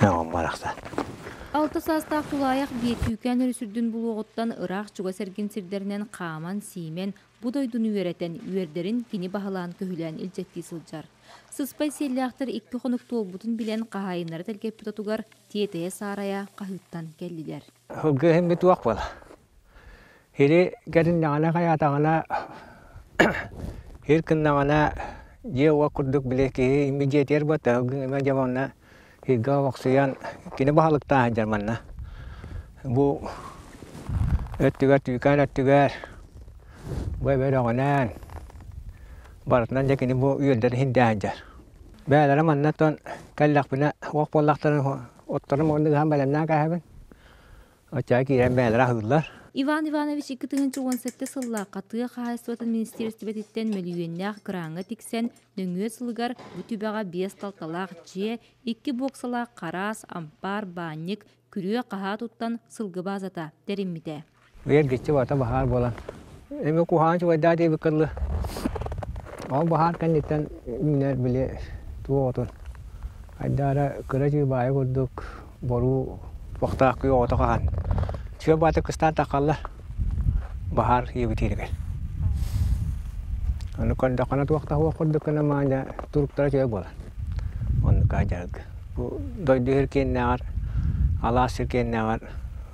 Оҕом барахсан. Алта саастаах тулаайах Биэтүүкээн өрүс үрдүн булуоҕуттан ыраах-чугас эргин сирдэринэн хааман-сиимэн, бу дойдуну үөрэтэн, үөрдэрин кини баһылаан-көһүлээн илдьэттии сылдьар. Сыспай сиэллээхтэр икки хонук туолбутун билэн, хаһаайыннара тэлгэппит отугар тиэтэйэ-саарайа хаһыыттан кэллилэр. Сылгы иһин туох буола. Хири кэриннэҕинэ хайаатаҕына хир гыннаҕына дьиэ-уот курдук били киһи имми дьиэтигэр буолта ылгын эмэ дьэ уонна хиргэ олохсуйан кини баһылыктаах сылдьар манна. Бу өттүгэр түүкээн өттүгэр бу эбэ өрөҕүнэн барытынан дьэ кини бу үөрдэрин сирдээн сылдьар. Бэйэлэрэ манна оттон кэллэхпинэ уох буоллахтарын отторун уонна ыһан бэлэмнээн кээһэбин. Оччоҕо киирэн бэйэлэрэ аһыыллар. Иван Иванович 2017 сыллаахха тыа хаһаайыстыбатын министиэристибэтиттэн мөлүйүөннээх граҥҥа тиксэн, нөҥүө сылыгар бу түбэҕэ биэс талталаах дьиэ, икки боксалаах хараас, ампаар, баанньык, күрүө-хаһаа туттан сылгы баазата тэриммитэ. Эргиччи бата баһаар буолан. Эми куһаҕан чугайдаа диэбит кыллы. Ол баһаар кэнниттэн үүнэр били туох отун. Айдаара кыра чыыбаайы курдук боруу туохтаах күөх ото хаһан. Чүө баата кыстаан таххаллар. Баһаар иэбитииригэр. Ону көрдөххүнэ туох да суох курдук гына маанньа туруктара үчүгэй буолар. Оннук дьарык. Бу дойду сир киэннээҕэр, алаас сир киэннээҕэр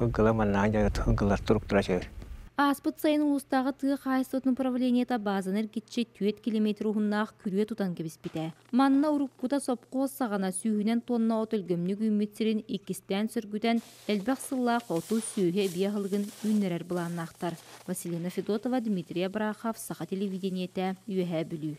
ыггыла маннааҕы дьарык ыггылар туруктара үчүгэй. Ааспыт сайын улуустааҕы тыа хаһаайыстыбатын управлениета баазаны эргиччи түөрт километр уһуннаах күрүө тутан кэбиспитэ. Манна уруккута сопхуос саҕана сүүһүнэн тонна от өлгөмнүк үүммүт сирин иккистээн сөргүтэн, элбэх сыллаах оту, сүөһү эбии аһылыгын үүннэрэр былааннаахтар. Василина Федотова, Дмитрий Абрахов, Саха телевидениетэ, Үөһээ Бүлүү.